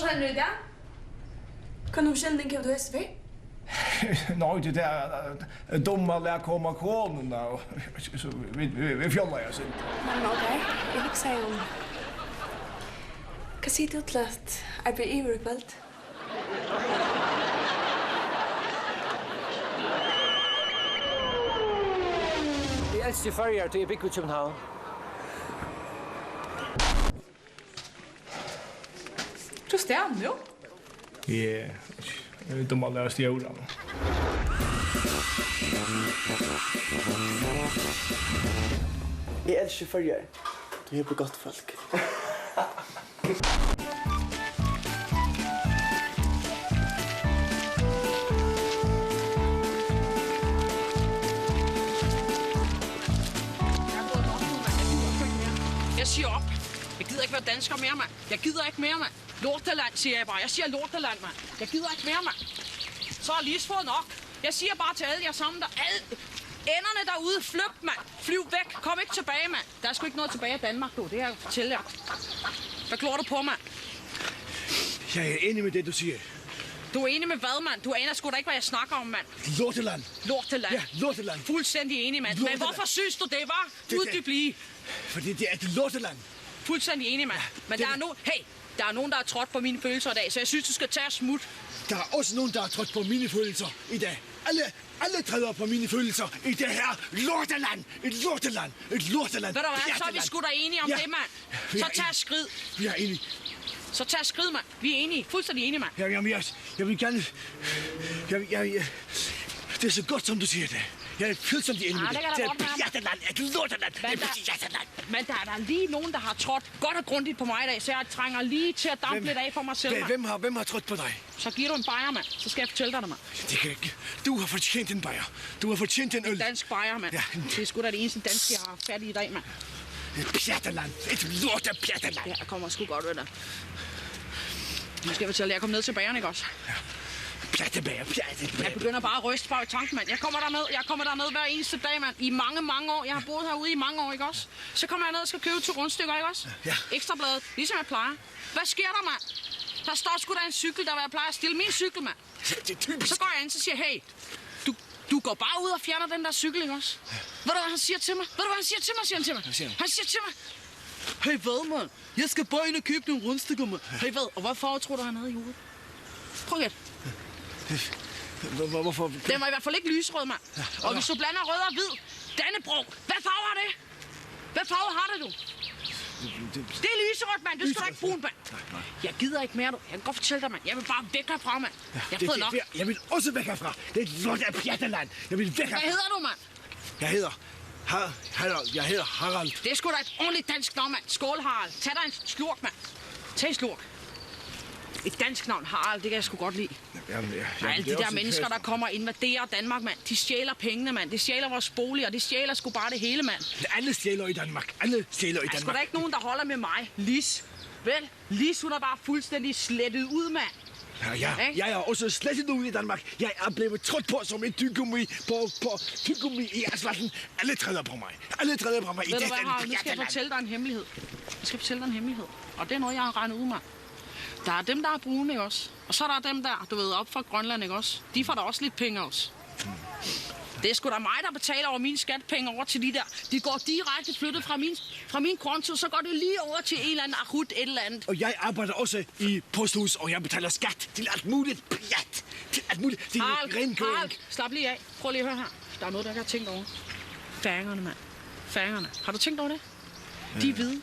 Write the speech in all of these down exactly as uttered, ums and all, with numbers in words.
Hann er í dag. Hvønn umskyldning hevur tú hesa ferð? Nei, tað er dumma lag koma konuna, og so vit, vit, vit fjallaðu eitt sindur. Men ok, eg hugsaði um, hvat sigur tú til at arbeiða yvir í kvøld? Eg elski Føroyar, tí eg búgvi í København. Hvat er tað nú? Eg eri dum at læra stjóran. Eg elski Føroyar. Tú hevur gott fólk. Jeg siger op. Jeg gider ikke være dansker mere, mand. Jeg gider ikke mere, mand. Lorteland, siger jeg bare. Jeg siger lorteland, mand. Jeg gider ikke mere, mand. Så har jeg lige fået nok. Jeg siger bare til alle jer sammen, der alle enderne derude, flyt, mand. Flyv væk. Kom ikke tilbage, mand. Der er sgu ikke noget tilbage af Danmark, du. Det kan jeg fortælle jer. Hvad glor du på, mand? Jeg er enig med det, du siger. Du er enig med hvad, mand? Du aner sgu da ikke, hvad jeg snakker om, mand. Lorteland. Lorteland. Ja, lorteland. Fuldstændig enig, mand. Men lorteland. Hvorfor synes du, det var? Det, det, uddyb lige. Fordi det er et lorteland. Fuldstændig enig, mand. Ja, men det, der er nu, hey, der er nogen, der har trådt på mine følelser i dag, så jeg synes, du skal tage og smutte. Der er også nogen, der har trådt på mine følelser i dag. Alle, alle træder på mine følelser i det her lorteland. Et lorteland. Et lorteland. Ved du hvad, så er vi sgu da enige om det, mand. Ja. Så tag skrid. Vi er enige. Så tag skrid, mand. Vi er enige. Fuldstændig enige, mand. Ja, jamen, jeg, jeg vil gerne, jeg, jeg, jeg, det er så godt, som du siger det. Jeg er fuldstændig enig med dig. Det er et pjatteland, et lorteland, et pjatteland. Men der er der lige nogen, der har trådt godt og grundigt på mig i dag, så jeg trænger lige til at dampe lidt af for mig selv, mand. Hvem har, hvem har trådt på dig? Så giver du en bajer, mand. Så skal jeg fortælle dig det, mand. Det kan jeg ikke. Du har fortjent en bajer. Du har fortjent en øl. En dansk bajer, mand. Ja. Det er sgu da det eneste danske, jeg har fat i i dag, mand. Et pjatteland. Et lortet pjatteland. Ja, jeg kommer sgu godt ved dig. Nu skal jeg fortælle dig, jeg kom ned til bageren, ikke også? Ja. Pjattebajer, pjattebajer. Jeg begynder bare at ryste bare i tanken, mand. Jeg kommer derned, jeg kommer derned hver eneste dag, mand. I mange, mange år. Jeg har boet herude i mange år, ikke også? Så kommer jeg ned og skal købe to rundstykker, ikke også? Ja. Ekstrabladet, ligesom jeg plejer. Hvad sker der, mand? Der står sgu da en cykel, der hvor jeg plejer at stille min cykel, mand. Det er typisk. Så går jeg ind, så siger jeg, hey, du, du går bare ud og fjerner den der cykel, ikke også? Ved du, hvad han siger til mig? Ved du, hvad han siger til mig, siger han til mig? Hvad siger han? Han siger til mig, hey, hvad, mand? Jeg skal bare ind og købe nogle rundstykker, mand. Hey, hvad? Og hvad farve tror du, han havde i hovedet? Prøv at gætte. Hvor-, hvor-, hvorfor? Den var i hvert fald ikke lyserød, mand. Ja, og hvis du blander rød og hvid, Dannebrog, hvad farve er det? Hvad farve har det, du? Det, det, det er lyserødt, mand. Du skal da ikke bruge en ba-, nej, nej. Jeg gider ikke mere, du. Jeg kan godt fortælle dig, mand. Jeg vil bare væk herfra, mand. Ja, jeg har fået nok. Jeg vil også væk herfra. Det er et lort af pjatteland. Jeg vil væk herfra. Hvad hedder du, mand? Jeg hedder Har-, Harald. Jeg hedder Harald. Det er sgu da et ordentligt dansk navn, mand. Skål, Harald. Tag dig en slurk, mand. Tag en slurk. Et dansk navn, Harald, det kan jeg sgu godt lide. Jamen, ja, og jamen, alle de der mennesker, der kommer og invaderer Danmark, mand. De stjæler pengene, mand. De stjæler vores boliger. De stjæler sgu bare det hele, mand. Alle stjæler i Danmark. Alle stjæler i Danmark. Der er sgu da ikke nogen, der holder med mig. Lis. Vel? Lis, hun er bare fuldstændig slettet ud, mand. Ja, ja. Ikke? Jeg er også slettet ud i Danmark. Jeg er blevet trådt på som et tyggegummi på, på tyggegummi i asfalten. Alle træder på mig. Alle træder på mig i det her pjatteland. Ved du hvad, Harald? Nu skal jeg fortælle dig en hemmelighed. Jeg skal fortælle dig en hemmelighed. Og det er noget, jeg har regnet ud, mand. Der er dem, der er brune, ikke også? Og så er der dem der, du ved, op fra Grønland, ikke også? De får da også lidt penge også. Det er sgu da mig, der betaler over mine skatpenge over til de der. De går direkte flyttet fra min, fra min konto, så går det lige over til en eller anden akut et eller andet. Og jeg arbejder også i posthus, og jeg betaler skat til alt muligt pjat. Til alt muligt. Til rengøring. Harald, Harald, slap lige af. Prøv lige at høre her. Der er noget, der ikke har tænkt over. Færingerne, mand. Færingerne. Har du tænkt over det? De er hvide.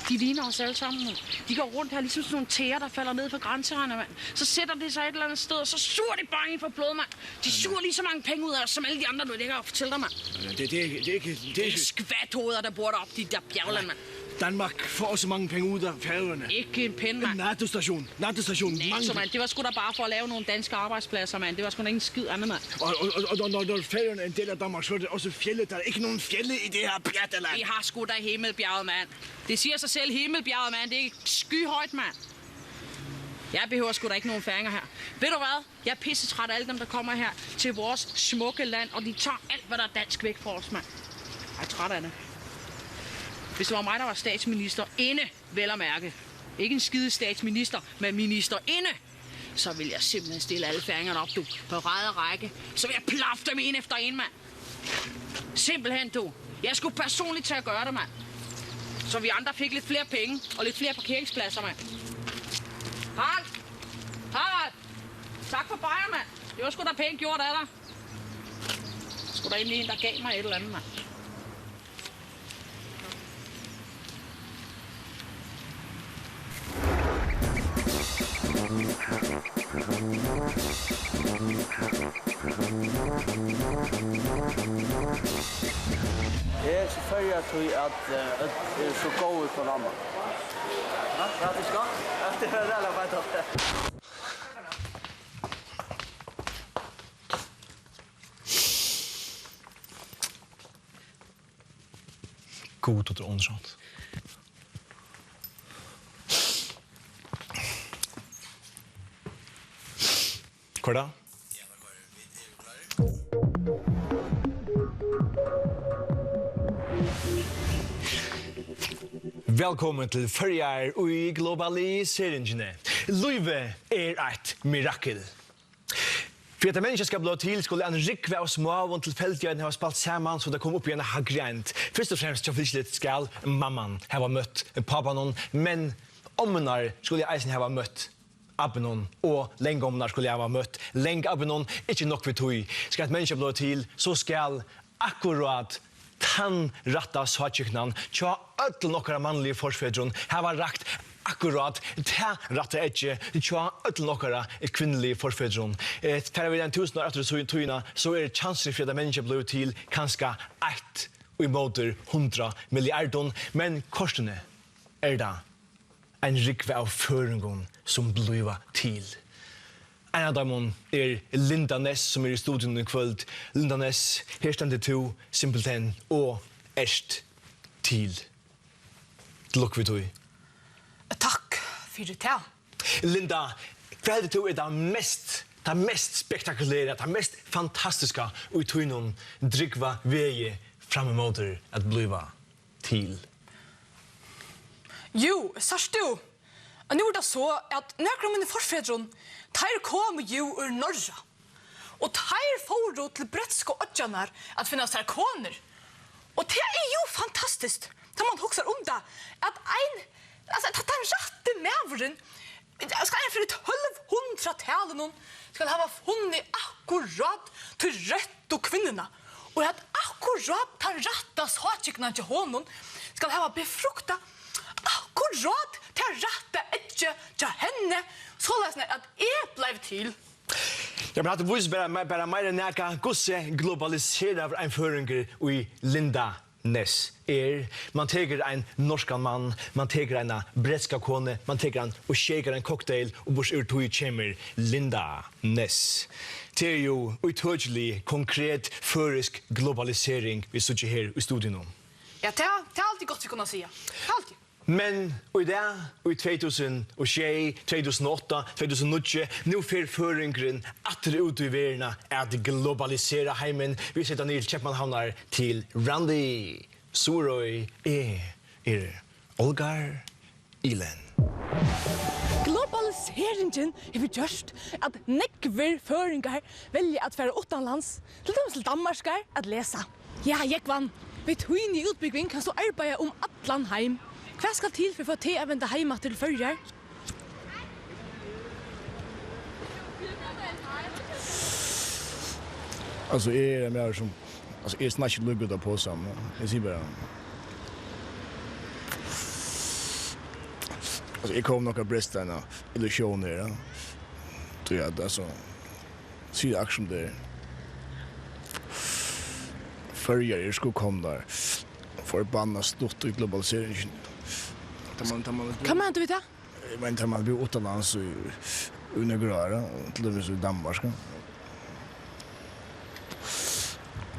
De ligner os alle sammen, mand. De går rundt her ligesom sådan nogle tæer, der falder ned fra grænsehegnet, mand. Så sætter de sig et eller andet sted, og så suger de bare ind for blod, mand. De suger lige så mange penge ud af os, som alle de andre, du ligger og fortæller dig, mand. Ja, det, det, er ikke- det er ikke... Det er ikke skvathoveder, der bor deroppe, de der bjergland, mand. Danmark får også mange penge ud af Færøerne. Ikke en pind, mand. En NATO-station. NATO-station. NATO, mand. Det var sgu da bare for at lave nogle danske arbejdspladser, mand. Det var sgu da ikke en skid andet, mand. Og, og, og, og når, når Færøerne er en del af Danmark, så er det også fjeldet. Der er ikke nogen fjelde i det her pjatteland. Vi har sgu da Himmelbjerget, mand. Det siger sig selv, Himmelbjerget, mand. Det er skyhøjt, mand. Jeg behøver sgu da ikke nogen færinger her. Ved du hvad? Jeg er pissetræt af alle dem, der kommer her til vores smukke land, og de tager alt, hvad der er dansk, væk fra os, mand. Jeg er træt af det. Hvis det var mig, der var statsminister, inde, vel at mærke. ikke en skide statsminister, men ministerinde, så vil jeg simpelthen stille alle færingerne op, du, på rad og række. Så vil jeg plaffe dem en efter en, mand. Simpelthen, du. Jeg skulle personligt til at gøre det, mand. Så vi andre fik lidt flere penge og lidt flere parkeringspladser, mand. Harald! Harald! Tak for bajer, mand. Det var sgu da pænt gjort af dig. Sgu da endelig en, der gav mig et eller andet, mand. Eg elski Føroyar, tí at, eh, øll eru so góð við hvønn annan. Ja, ja, det skal. Ja, det er det, jeg bare tar. Gud, tað er ónsætt. Hvar er tað? Vælkomin til Føroyar í globaliseringini. Lívið er eitt mirakul. Fyri at eitt menniskja skal blíva til, skulu ein rúgva av smáum tilfeldigheitum hava spælt saman, so tað kom upp í eina hægri eind. Fyrst og fremst, sjálvfylgisligt, skal mamman hava møtt pápanum, men ommurnar skulu eisini hava møtt abbunum, og langommurnar skulu hava møtt langabbunum. Ikki nokk við tí, skal eitt menniskja blíva til, so skal akkurát tann rætta sáðkyknan hjá øllum okkara mannligu forfedrum hava rakt akkurát tað rætta eggið hjá øllum okkara kvinnuligu forfedrum. Eh, fara vit ein túsund ár aftur í tíðina, so er kjansurin fyri, at eitt menniskja blívur til, kanska eitt í móti hundrað milliardum, men kortini er tað ein rúgva av føroyingum, sum blíva til. Ein av teimum er Linda Næss, sum er í studionum í kvøld. Linda Næss, her stendur tú simpelthen og ert til. Til lukku við tí. Takk fyri tað. Linda, hvat heldur tú er tað mest, tað mest spektakulera, tað mest fantastiska í tínum drúgva vegi fram ímóti at blíva til? Jú, sært tú, og nú er tað so, at nøkur av mínum forfedrum, teir komu jú úr Norra, og teir fóru til bretsku oyggjarnar at finna sær konur. Og tað er jú fantastiskt, tá mann hugsar um tað, at ein, altso, at tann rætti maðurin, skal ein fyri tólv hundrað-talinum skal hava funnið akkurát tí røttu kvinnuna, og at akkurát tann rætta sáðkyknan hjá honum skal hava befruktað akkurát tað rætta eggið hjá henni, soleiðis at eg bleiv til. Ja, men hatta vísir bara, bara meira enn nakað, hvussu globaliseraður ein føroyingur í Linda Næss er. Man tekur ein norskan mann, man tekur eina bretska konu, man tekur hann og shakar ein cocktail, og burtur úr tí kemur Linda Næss. Tað er jú ítøkilig, konkret føroysk globalisering, vit síggja her í studionum. Ja, tað, tað er altíð gott at kunna siga. Altíð. Men í dag, í tvey túsund og sjey, tvey túsund og átta, tvey túsund og níggju, nú fer føroyingurin aftur út í verðina at globalisera heimin. Vit seta niður til Keypmannahavnar til Randi Suðuroy. Eg eri Olgar Ilen. Globaliseringin hevur gjørt, at nógvir føroyingar velja at fara uttanlands, til dømis til Danmarkar, at lesa. Ja, Jógvan, við tíni útbúgving kanst tú arbeiða um allan heim. Hvat skal til fyri at fáa teg at venda heim aftur til Føroyar? Altso, eg eri ein maður sum, altso, eg snakki líka út av posan, ja. Eg sigi bara, altso, eg kom nokk at bresta eina illusjón her, ja. Tí at, altso, sig akkurát sum tað er. Føroyar eru sko komnar forbannað stutt í globaliseringini. Tá man, tá man Hvat meinar tú við tað? Eg meini, tá man búði uttanlands í, í nøkur ár, ja, til dømis í Danmark, ja.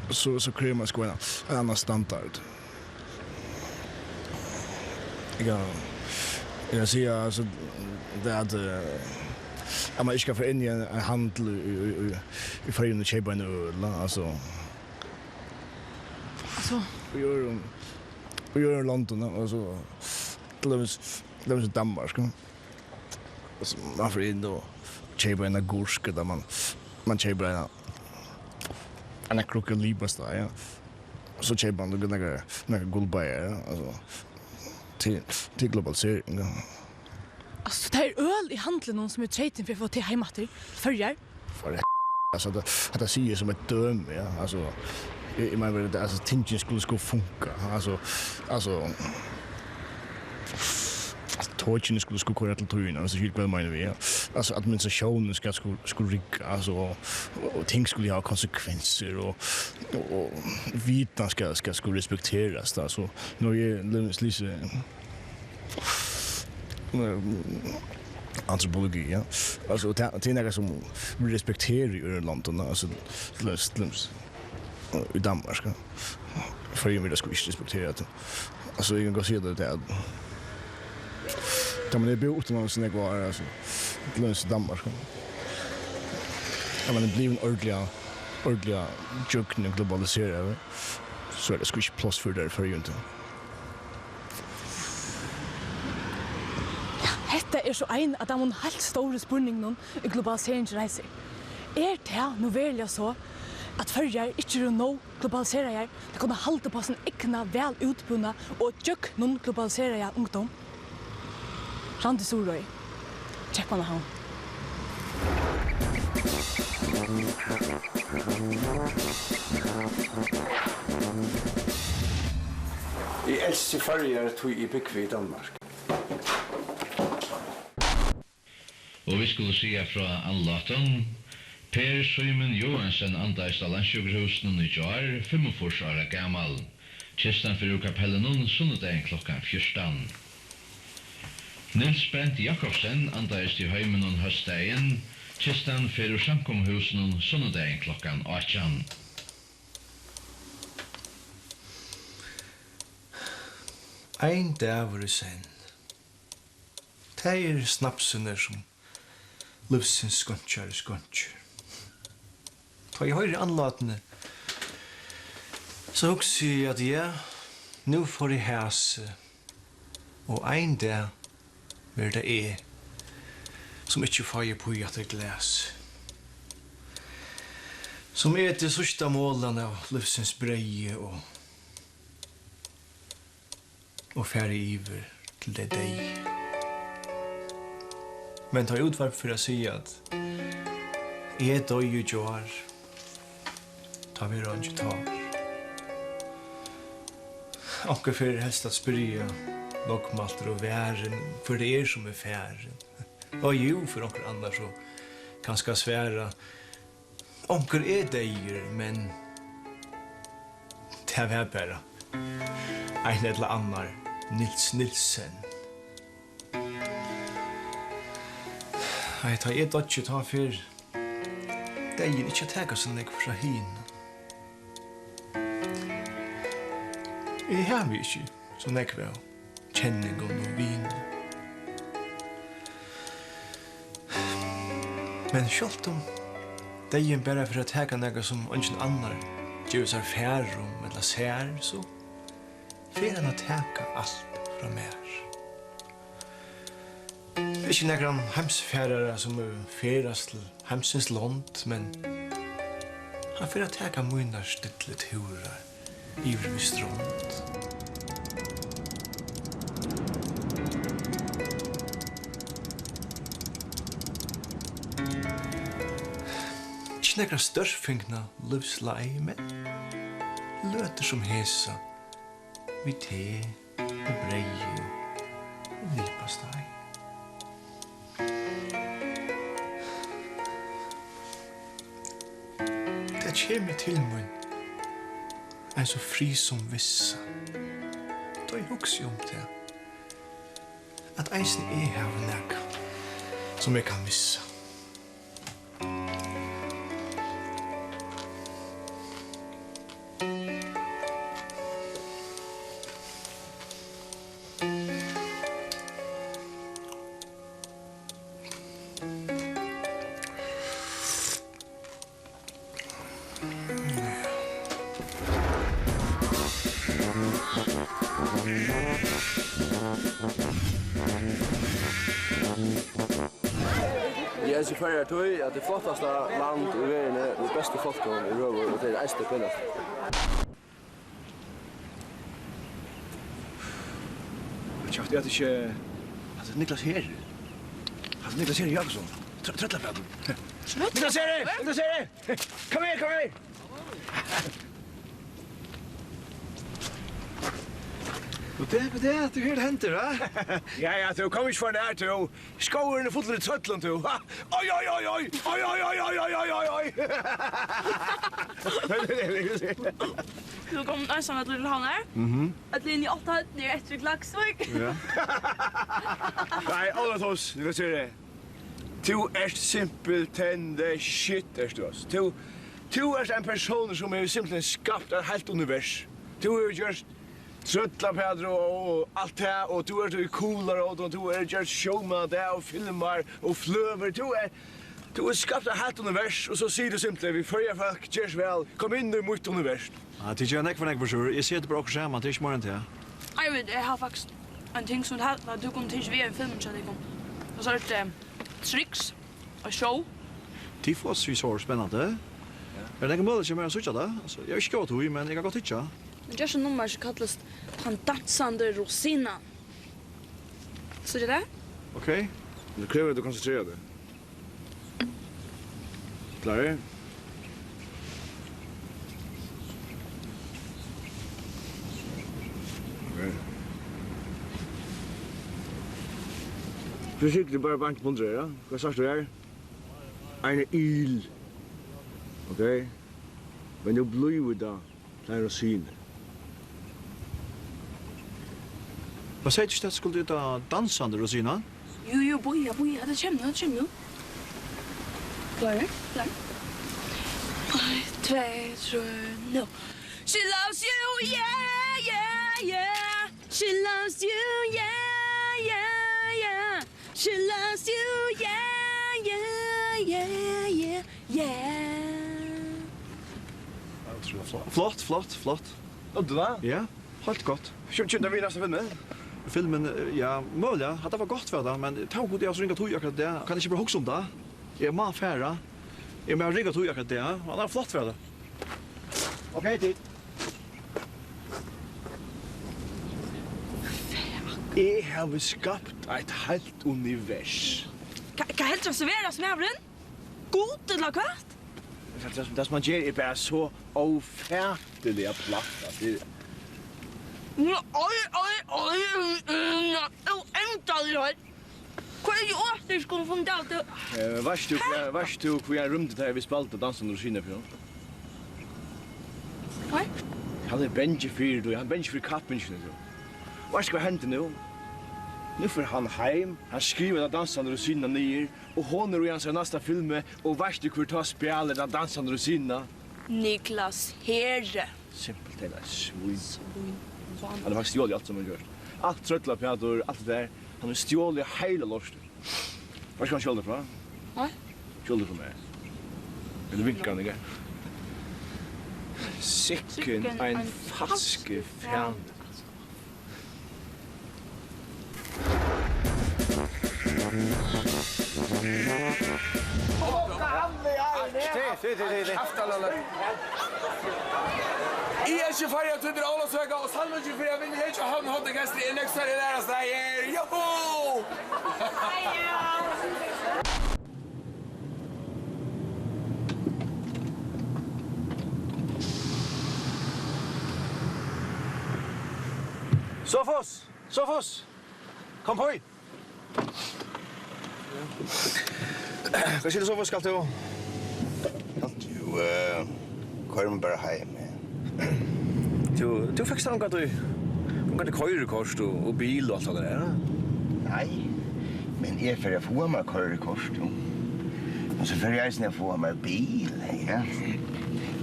So, so krevur man sko ein, ein annan standard. Eg kann, eg kann siga, altso, tað at, eh, at man ikki kann fara inn í ein, ein handil í, í, í, í Føroyum og keypa ein øl, altso. Altso? Í øðrum, í øðrum londum, altso, til dømis, Tað er sum Danmark, ja. So man fer inn og keypir eina agurk, ella man, man keypir eina, eina krukku livurpostei, ja. So keypir man nakrar, nakrar gullbeiggjar, ja. Altso, til, til globalisering, ja. Altso, tað er øl í handlinum, sum er treytin fyri at fáa teg heim aftur til Føroyar. For he-, altso, hatta, hatta sigi eg sum eitt dømi, ja. Altso, eg, eg meini, altso, tingini skulu, skulu funka. Altso, altso, at tokini skulu, skulu koyra til tíðina, altso, skilur hvat eg meini við, ja. Altso, administratiónin skal, skulu, skulu rigga, altso, og, og ting skulu hava konsekvensir, og, og, og vitan skal, skal, skulu respekterast, altso. Nú eg lesi, eh, antropologi, ja. Altso, tað, tað er nakað sum vit respektera í øðrum londum, altso, til dømis, til dømis, í Danmark, ja. Føroyum vil tað sgu ikki respektera tað. Altso, eg kann gott siga tað, tað at, tá man hevur búð uttanlands í nógv ár, altso, til dømis í Danmark, ja. Tá man er blivin ordiliga, ordiliga gjøgnumglobaliseraður, so er tað sgu ikki pláss fyri tað í Føroyum, tá. Ja, hetta er so ein av teimum heilt stóru spurningunum, ið globalisering reisir. Er tað nú veruliga so, at Føroyar ikki eru nóg globaliseraðar til at kunna halda upp á sín egna, væl útbúna og gjøgnumglobaliseraða ungdóm? Randi Suðuroy, Keypmannahavn. Eg elski Føroyar, tí eg búgvi í Danmark. Og vit skulu siga frá andlátum. Per Símun Joensen andaðist á Landssjúkrahúsinum í gjár, fimmogfýrs ára gamal. Kistan fer úr kapellinum sunnudagin klokkan fjúrtan. Niels Bent Jakobsen andaðist í heiminum hósdagin. Kistan fer úr samkomuhúsinum sunnudagin klokkan átjan. Ein dagur í senn. Tað er snapsurin, sum lívsins skeinkjari skeinkir. Tá eg hoyri andlátini, so hugsi eg, at ja, nú fór eg hasi, og ein dag verður tað eg, sum ikki fái upp í aftur glas, sum eti síðsta molan av lívsins breyði og og fari yvir til tey deyðu. Men tá útvarp fer at siga, at eg doyði í gjár, tá verður einki tár. Onkur fer helst at spyrja, lágmæltur og varin, hvør tað er, sum er farin. Og jú, fer onkur annar so kanska at svara, onkur er deyður, men tað var bara ein ella annar Niels Nielsen. Nei, tá eg doyggi, tá fer deyðin ikki at taka so nógv frá hinum. Eg havi ikki so nógv av kenningum og vinum. Men sjálvt um deyðin bara fer at taka nakað, sum eingin annar gevur sær far um ella sær, so fer hann at taka alt frá mær. Ikki nakran heimsfarara, sum hevur ferðast til heimsins lond, men hann fer at taka mínar stillu túrar yvir við strond. Ikki nakra stórfingna lívsleið, men løtur sum hesa við te og breyði og livurpostei. Tað kemur til mín ein so friðsom vissa, tá eg hugsi um tað, at eisini eg havi nakað, sum eg kann missa. Hesi Føroyar tí, at tað flottasta land í verðini, við bestu fólkum í røðu, og tað er eisini tað penasta. Tjúkt, er hatta ikki, hatta er Niklas Heri? Hatta er Niklas Heri Jakobsson. Trø-, Trøllapætur. Niklas Heri! Niklas Heri! Kom her, kom her! Goddag, goddag, tú, her hendir, ha? Ja, ja, tú, kom ikki for nær, tú. Skógurin er fullur av trøllum, tú. Ha? Oj, oj, oj, oj. Oj, oj, oj. Tú kom næstan til Havnar. Mhm. Øll inni í átta høvdnir eftir Klaksvík. Ja. Nei, Ólavsós, hvat sigur tú? Tú ert simpelthen the shit, ert tú, altso. Tú, tú ert ein persónur, sum hevur simpelthen skapt eitt heilt univers. Tú hevur gjørt Trøllapætur og, og, og alt tað, og tú ert í Kularót, og tú hevur gjørt Sjómannadag og filmar og fløgur. Tú ert, tú hevur skapt eitt heilt univers, og so sigur tú simpelthen við Føroya fólk: "Ger so væl, kom inn í mítt univers." Ja, tit gera nógv for nógv, bror. Eg seti bara okkurt saman, tað er ikki meira enn tað. Eg veit, eg havi faktiskt ein ting sum tað, at tú kundi tikið við ein film hjá tykkum. Og so er tað, eh, triks og show. Tit fáa so, so spennandi. Ja. Er tað nakar møguleiki hjá mær at síggja tað? Altso, eg havi ikki góða tíð, men eg kann gott hyggja. Men ger so nummar sum kallast Tann dansandi rosina. Síggja tað? Ok. Men tað krevur, at tú konsentrerar teg. Klárir? Ok. Forsiktigt, bara bank upp undir her, ja? Hvat sært tú her? Ein ild. Ok. Men nú blívur tað. Tað er rosinur. Hvat segði tú, at skuldi heta Dansandi rosina? Jú, jú, bíða, bíða, tað kemur nú, tað kemur nú. Klárir? Klárir? Eitt, tvey, trý, nú. She loves you, yeah, yeah, yeah. She loves you, yeah, yeah, yeah. She loves you, yeah, yeah, yeah, yeah, yeah. Flott, flott, flott. Dugdi tú tað? Ja, heilt gott. Kemur, kemur tað við í næsta filmi? Filmin, eh, ja, møguliga. Hatta var gott, var tað, men tað var gott, eg havi so ringa tíð akkurát í dag. Kann eg ikki bara hugsa um tað? Eg má fara. Eg má ringa tíð akkurát í dag. Hann er flott, var tað. Ok, tit. Eg havi skapt eitt heilt univers. Hva, hva heldur hann seg vera, sum maðurin? Gud ella hvat? Tað, tað, tað sum hann ger, er bara so ófatiliga platt, at tað er... Oj, oj, oj, óendaligt. Hvat er tað, tit skulu funda út av? Eh, veitst tú, hvat, veitst tú, hví hann rýmdi, tá vit spældu Dansandi rosina fyri honum? Hvat? Hann er bangin fyri tí, hann er bangin fyri kappingini, tú. Veitst tú, hvat hendir nú? Nú fer hann heim, hann skrivar ta Dansandi rosina niður, og hon er í hansara næsta filmi, og veitst tú, hvør tá spælir ta Dansandi rosina? Niklas Heri. Simpelthen eitt svín. Svín. Hann hevur faktiskt stjolið alt, sum hann gjørdi. Alt, Trøllapætur, alt tað har. Hann hevur stjolið heila lortið. Veitst tú, hvar hann stjól tað frá? Hvat? Stjól tað frá mær. Ella vinkar hann, ikki? Sikkin ein falskur fani. Eg eri ikki farið at tundra ólavsøka, og sannlíkin fyri at vinna her hjá Havn Hotellgesti er nógv størri enn aðrastaðni. Joho! Sofus! Sofus! Kom, kom. Hvat sigur tú, Sofus? Skalt tú? Skalt tú, eh, koyra meg bara heim, eh? Tú, tú fekst ongantíð, ongantíð koyrikort og, og bil og alt tað har, ha? Nei, men eg fari at fáa mær koyrikort, jú. Og so fari eg eisini at fáa mær bil, ja.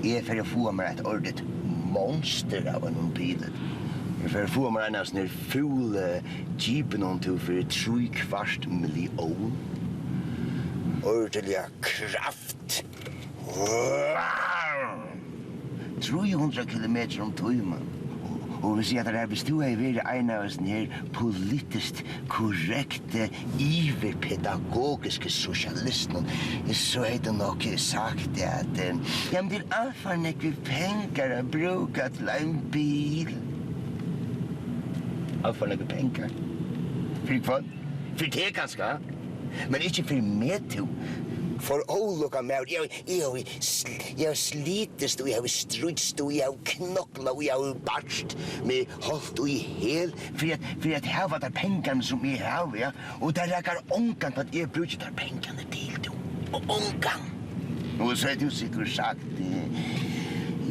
Eg fari at fáa mær eitt ordiligt monster av einum bili. Eg fari at fáa mær ein av hesum her fúlu jeepunum, tú, fyri trý kvart millión. Ordiliga kraft. Trý hundrað kilometrar um tíman. Og hvis jeg, at det her, hvis du hevði verið ein av hesum her politiskt korrekte, yvirpedagogisku sosialistunum, so hevði tú nokk sagt at, eh, ja, men tað er alt for nógvir pengar at brúka til ein bil. Alt for nógvir pengar. Fyri hvønn? Fyri teg kanska, men ikki fyri meg, tú. For ólukka maður, eg, eg havi sl-, eg havi slitist og eg havi stríðst og eg havi knoklað og eg havi barst meg hálvt í hel fyri at, fyri at hava teir pengarnar sum eg havi, ja. Og tað rakar ongan at eg brúki teir pengarnar til, tú. Og ongan. Og so hevði tú sikkurt sagt, eh,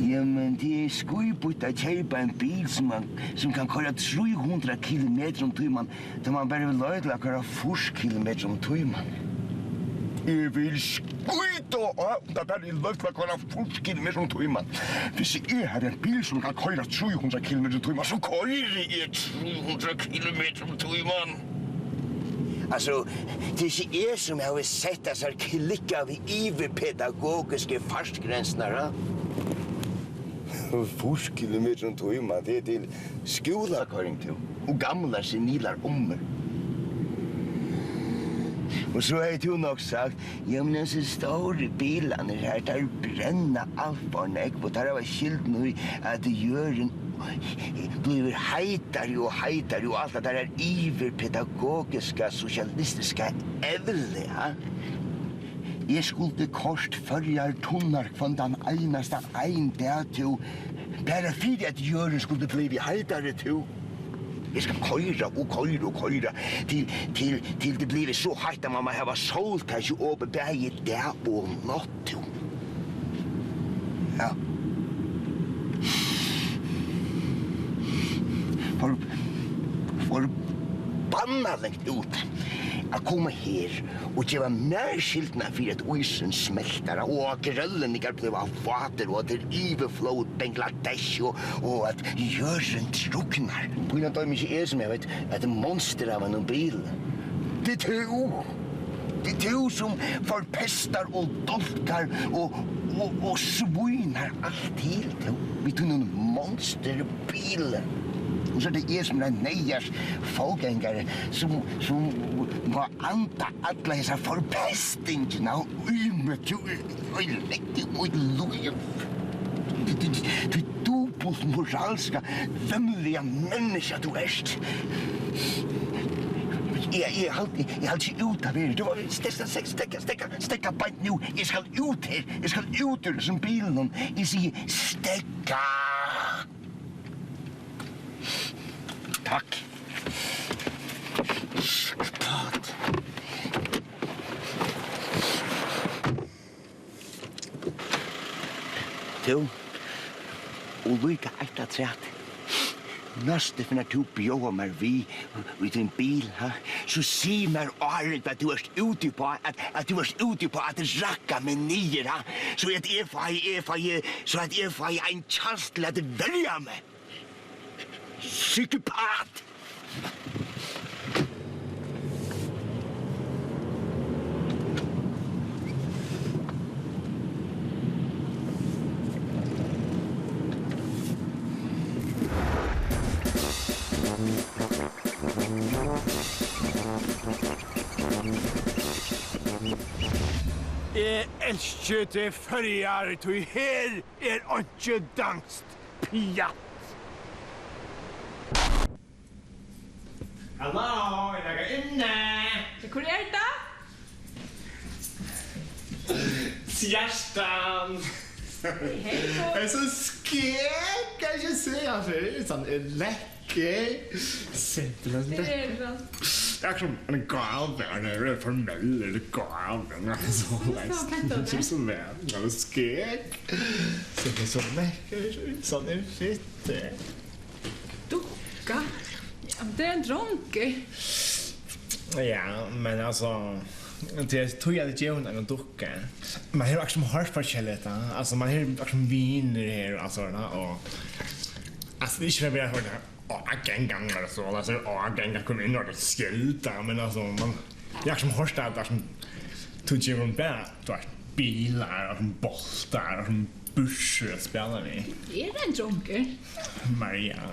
jamen, tað er skítbýtt at keypa ein bil sum man, sum kann koyra trý hundrað kilometrar um tíman, tá man bara hevur loyvi til at koyra fýrs kilometrar um tíman. Eg vil skíta á, um tað bara er loyvt at koyra fýrs kilometrar um tíman. Hvis eg havi ein bil sum kann koyra trý hundrað kilometrar um tíman, so koyri eg trý hundrað kilometrar um tíman. Altso, tað er ikki eg sum havi sett hasar klikkaðu yvirpedagogisku fartgrensirnar, ha? Fýrs kilometrar um tíman, tað er til skúlakoyring, tú. Og gamlar senilar ommur. Og so hevði tú nokk sagt, jamen, hesir stóru bilarnir her, teir brenna alt for nógv, og teir hava skyldina í, at jørðin blívur heitari og heitari, og alt tað har yvirpedagogiska, sosialistiska evlið, ha? Eg skuldi koyrt Føroyar tunnar hvønn tann einasta ein dag, tú, bara fyri at jørðin skuldi blivið heitari, tú. Eg skal koyra og koyra og koyra til, til, til tað blívur so heitt at man má hava sóltaki opið bæði dag og nátt, tú. Ja. For, forbanna langt út at koma her og geva mær skyldina fyri, at ísurin smeltar, og at grønlendingar blíva vátir, og at tað er yvirflóð í Bangladesh, og, og at jørðin druknar. Pínan doymi ikki eg, sum eg veit, at tað er monster av einum bili. Tað er tú! Tað er tú, sum forpestar og dálkar og, og, og svínar alt til, tú, við tínum monsterbili. Og so er tað eg, sum er ein neyðars fótgangari, sum, sum má anda alla hesa forpestingina í meg, tú, oj, legg í mítt lív. Tú, tú, tú, tú dupult moralska, vemliga menniskja tú ert. Eg, eg haldi, eg haldi ikki út at vera. Tú, ste-, ste-, ste-, stekka, stekka, stekka beint nú. Eg skal út her. Eg skal út úr hesum bilinum. Eg sigi, stekka. Takk. Takk. Tú, og líka eitt afturat. Næstu ferð, nær tú bjóðar mær við í tín bil, ha, so sig mær áðrenn, at tú ert úti uppá, at, at tú ert úti uppá at rakka meg niður, ha, so at eg fái, eg fái, so at eg fái ein kjans til at verja meg. Psykopat! Eg elski teg, Føroyar, tí her er einki danskt. Pjatt. Halló, er nakar inni? Ja, hvør er hetta? Kjartan. Hey, hey, hey. Eg eri so skægg, kann eg ikki siga, hann er so lekkur. Simpelthen. Hvar er hann? Tað er sum ein gáva, hann er formell, ella gáva, ella so. Tað er so pent av tær. Tað er so væl, hann er skægg. So tað er so lekkur, so er fitt. Dukka? Ja, men tað er ein drongur. Ja, men altso, tað er tí at eg gevi honum eina dukku. Man hevur akkurát sum hoyrt forskelligt, tá. Altso, man hevur akkurát sum vinir her, altso, tá, og, altso, tað er ikki fyri at vera ágangandi, altso, altso, ágangandi at koma inn og skelda, men, altso, man, eg havi akkurát sum hoyrt at, altso, tú gevur honum bara, tú veit, bilar, og sum bóltar, og sum Burtur at spæla við. Eg eri ein drongur. Maria.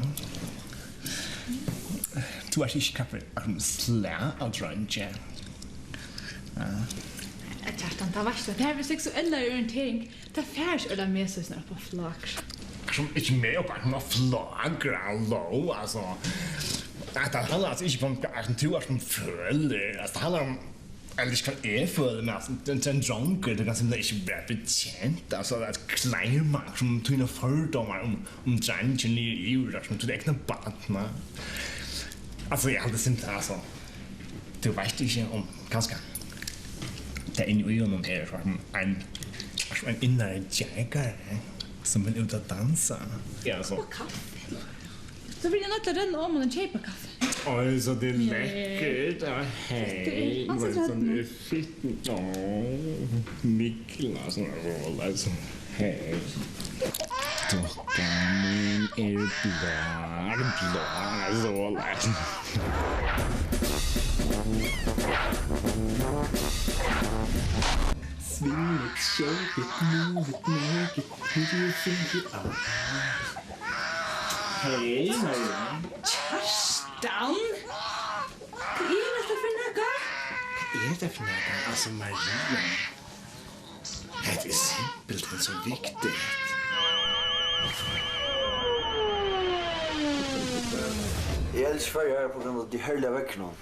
Tú ert ikki kaffi, slag av dreingi. Ja. Eh, Kjartan, tað veitst tú, tað her við seksuellar orientering, tað fær ikki øll at mega seg upp á flakur. Sum ikki meg upp á flakur, halló, altso. At tað handlar altso ikki um, at tú ert ein føli, altso, tað handlar um, ella ikki hvat eg føli, men altso, ein, ein drongur, tú kanst simpelthen ikki vera betjent, altso, at kleima sum tínar fordómar um, um dreingin niður yvir, sum títt egna barn, nei. Altso, eg haldi simpelthen, altso, tú veitst ikki um, kanska, tað inni í honum er sum ein, sum ein innari djagari, sum vil út at dansa. Ja, altso. Og kaffi. So verði eg noydd at renna oman og keypa kaffi. Oj, so tað er lekkurt. Ja, hey, hetta er altso, so er fitt. Ó, Miklas, so, hey. Dukkan mín er blá, blá, so. Sving it, shake it, move it, make it, put your finger up. Hey, Maria. Kjartan! Hvat er hetta fyri nakað? Hvat er hetta fyri nakað? Altso, Maria. Hetta er simpelthen so viktigt. Eg elski Føroyar på grund av tí herliga veðrinum.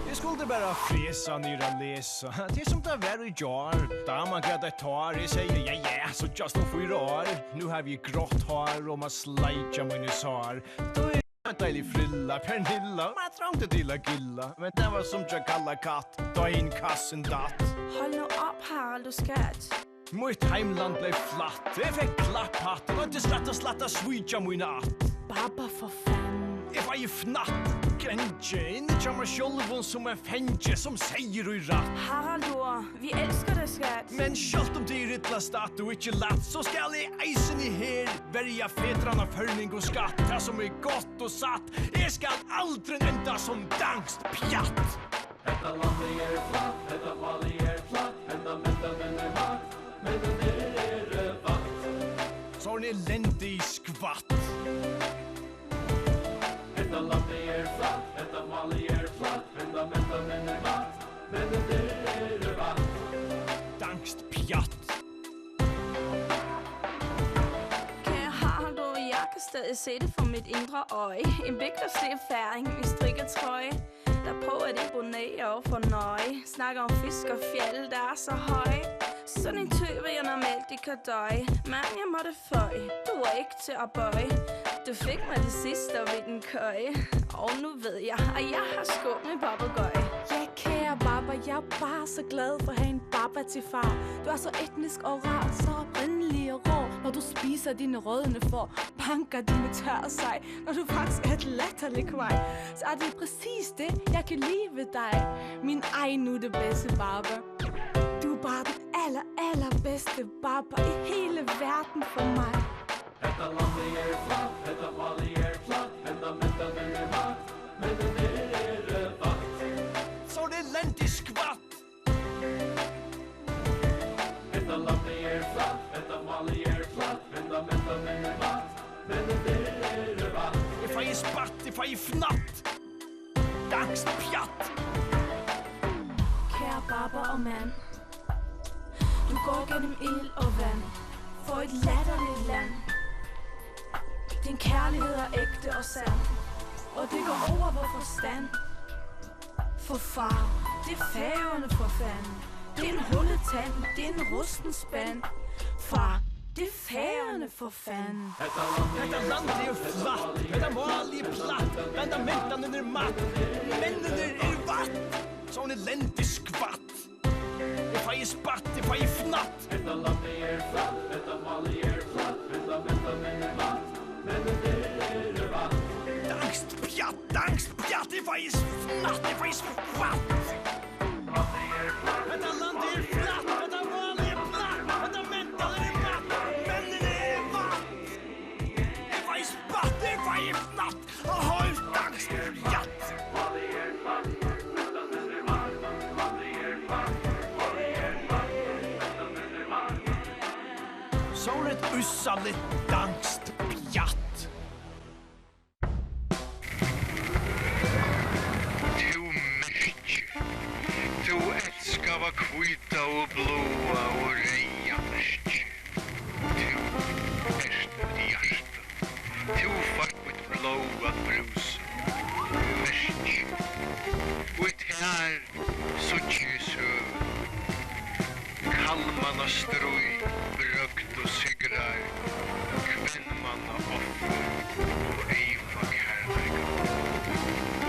Eg skuldi bara fresa niður at lesa. Tað er sum tað var í gjár. Daman græt eitt tár. Eg segði, ja, ja, síggjast um fýra ár. Nú havi eg grátt hár og má sleikja míni sár. Tú ein deilig frilla, Pernilla, man trongdi til at grilla, men tað var sum hjá Kalla Katt, tá hin kassin datt. Hold nu op, Harald, du skat. Mítt heimland bleiv flatt, eg fekk klapphatt, og noyddist rætt og slætt at svíkja mína ætt. Baba, for fanden. Eg fái fnatt, grengi, inni hjá mær sjálvum sum ein fangi, sum seyður í rætt. Haraldur, vi elsker dig, skat. Men sjálvt um tað er illa statt og ikki lætt, so skal eg eisini her verja fedranna førning og skatt. Tað sum er gott og satt, eg skal aldrin enda sum danskt pjatt. Hetta landið er flatt, hetta málið er flatt, henda mentanina er matt, menninir eru vatn. So ein elendig skvatt. Hetta landið er flatt, hetta málið er flatt, henda mentanina er matt, menninir eru vatn. Danskt pjatt. Kære Haraldur, jeg kan stadig se det for mit indre øje. En bygders erfaring i strikket tøj, der på at imponere og fornøje. Snakker om fisk og fjeld, der er så høje. Sådan en type, jeg normalt ikke kan døje. Men jeg måtte føje, du var ikke til at bøje. Du fik mig det sidste ved den køje. Og nu ved jeg, at jeg har skudt min papegøje. Ja, kære baba, jeg er bare så glad for at have en baba til far. Du er så etnisk og rar, så oprindelig og rå. Når du spiser dine rådne får, banker dine tør sig. Når du faktisk er et latterligt kvej, så er det præcis det, jeg kan lide ved dig. Min egen nu det bedste baba. Du er bare den aller, allerbedste baba i hele verden for mig. Hetta landið er flatt, hetta málið er flatt, henda mentan er matt, menninir eru vatn. So ein elendig skvatt. Hetta landið er flatt, hetta málið er flatt, henda mentan er matt, menninir eru vatn. Eg fái spatt, eg fái fnatt. Danskt pjatt. Kære baba og mand, du går gennem ild og vand for et latterligt land. Din kærlighed er ægte og sand, og det går over vor forstand. For far, det er Færøerne for fanden. Det er en hullet tand, det er en rusten spand. Far, det er Færøerne for fanden. Hetta landið er flatt, hetta málið er platt, henda mentan er matt, menninir eru vatn. So ein elendig skvatt. Eg fái spatt, eg fái fnatt. Hetta landið er flatt, hetta málið er platt, henda mentan er matt, menninir eru vatn. Danskt pjatt, danskt pjatt, eg fái fnatt, eg fái spatt. Hetta landið er flatt, hetta málið er platt, henda mentan er matt, menninir eru vatn. Eg fái Ussaligt danskt pjatt. Tú merki, tú elskaða hvíta og bláa og reyða merki. Tú ert mítt hjarta. Tú fært mítt blóð at brúsa. Merki. Og í tær síggi eg søgu. Kallmannastríð, brøgd og sigrar, kvennmannaoffur og eyma kærleika.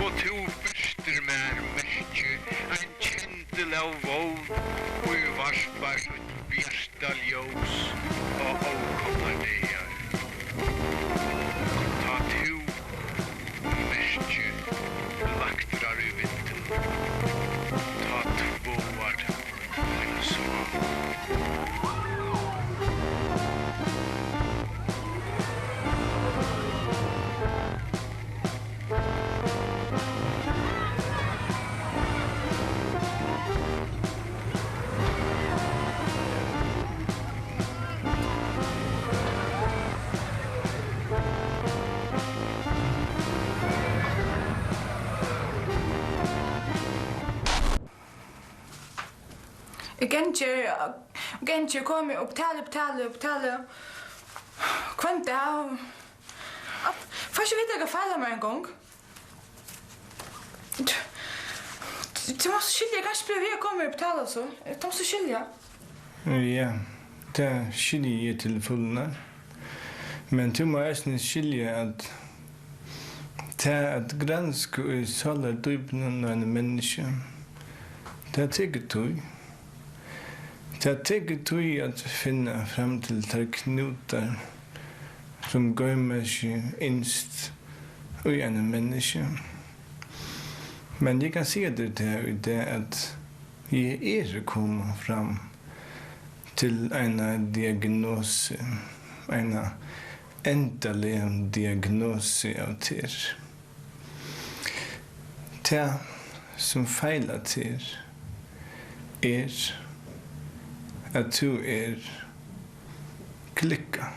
Og tú birtir mær merki, ein kyndil av vón, ið varpar sítt bjarta ljós á ókomnar dagar. Tá tú merki blaktrar í vindinum, tá tváar tú mína sál. Eg gangi, eg gangi, komi og betali, betali, betali. Hvønn dag. Fært ikki vita, hvat feilar mær eingong. Tú mást skilja, eg kann ikki blíva við at koma og betala so. Tú mást skilja. Ja, tað skilji eg til fulnar. Men tú má eisini skilja, at tað at granska í sálardýpinum á einum menniskja, tað tekur tíð. Tað tekur tíð at finna fram til tær knútar, sum goyma seg innst í einum menniskja. Men eg kann siga tær tað í dag, at eg eri komin fram til eina diagnosu, eina endaliga diagnosu av tær. Tað, sum feilar tær, er, at tú ert klikkað.